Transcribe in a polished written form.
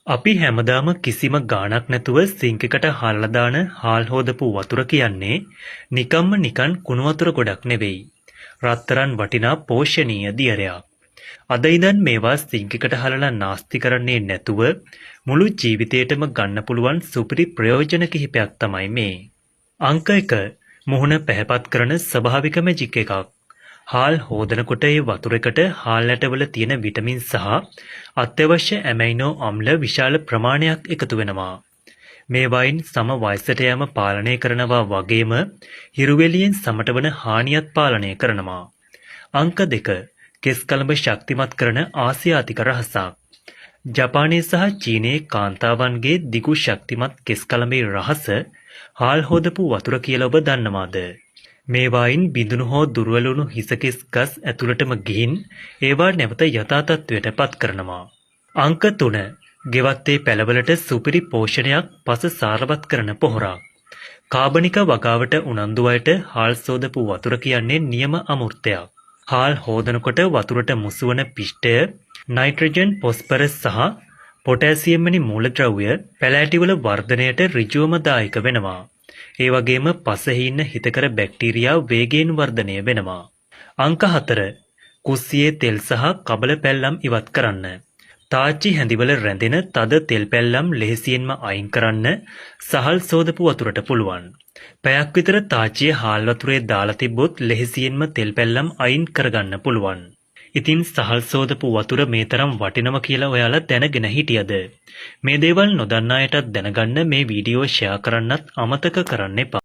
අපි හැමදාම කිසිම ගාණක් නැතුව සිංක් එකට හාලලා දාන හාල් හෝදපු වතුර කියන්නේ නිකම්ම නිකන් කුණු වතුර ගොඩක් නෙවෙයි. රත්තරන් වටිනා පෝෂණීය දියරයක්. අද ඉඳන් මේවා සිංක් එකට හලලා නාස්ති කරන්නේ නැතුව මුළු ජීවිතේටම ගන්න පුළුවන් සුපිරි ප්‍රයෝජන කිහිපයක් තමයි මේ. අංක 1, මුහුණ පැහැපත් කරන ස්වභාවික මැජික් එකක්. හාල් හෝදනකොට ඒ වතුර එකට හාල් ඇටවල තියෙන විටමින් සහ අත්‍යවශ්‍ය ඇමයිනෝ අම්ල විශාල ප්‍රමාණයක් එකතු වෙනවා. මේවායින් සම වයසට යෑම පාලනය කරනවා වගේම හිරුවෙලියෙන් සමට වන හානියත් පාලනය කරනවා. අංක 2, කෙස් කලඹ ශක්තිමත් කරන ආසියාතික රහසක්. ජපානයේ සහ චීනයේ කාන්තාවන්ගේ දිගු ශක්තිමත් කෙස් කලඹේ රහස හාල් හෝදපු වතුර කියලා ඔබ දන්නවාද? මේවායින් බිඳුණු හෝ දුර්වල වුණු හිසකෙස් ගස් ඇතුළටම ගිහින් ඒවා නැවත යථා තත්ත්වයට පත් කරනවා. අංක 3, ගෙවත්තේ පැළවලට සුපිරි පෝෂණයක්, පස සාරවත් කරන පොහොරක්. කාබනික වගාවට උනන්දු අයට හාල් සෝදපු වතුර කියන්නේ නියම අමෘතයක්. හාල් හෝදනකොට වතුරට මුසුවන පිෂ්ඨය නයිට්‍රජන්, ෆොස්ෆරස් සහ පොටෑසියම් වැනි මූලද්‍රව්‍ය පැලෑටිවල වර්ධනයට ඍජුවම දායක වෙනවා. ඒ වගේම පසෙහි ඉන්න හිතකර බැක්ටීරියා වේගයෙන් වර්ධනය වෙනවා. අංක 4, කුස්සියේ තෙල් සහ කබල පැල්ලම් ඉවත් කරන්න. තාච්චි හැඳිවල රැඳෙන තද තෙල් පැල්ලම් ලෙහෙසියෙන්ම අයින් කරන්න සහල් සෝදපු වතුරට පුළුවන්. පැයක් විතර තාච්චිය හාල් වතුරේ දාලා තිබ්බොත් ලෙහෙසියෙන්ම තෙල් පැල්ලම් අයින් කරගන්න පුළුවන්. ඉතින් සහල් සෝදපු වතුර මේ තරම් වටිනව කියලා ඔයාලා දැනගෙන හිටියද? මේ දේවල් නොදන්න අයටත් දැනගන්න මේ වීඩියෝ ෂෙයා කරන්නත් අමතක කරන්න එපා.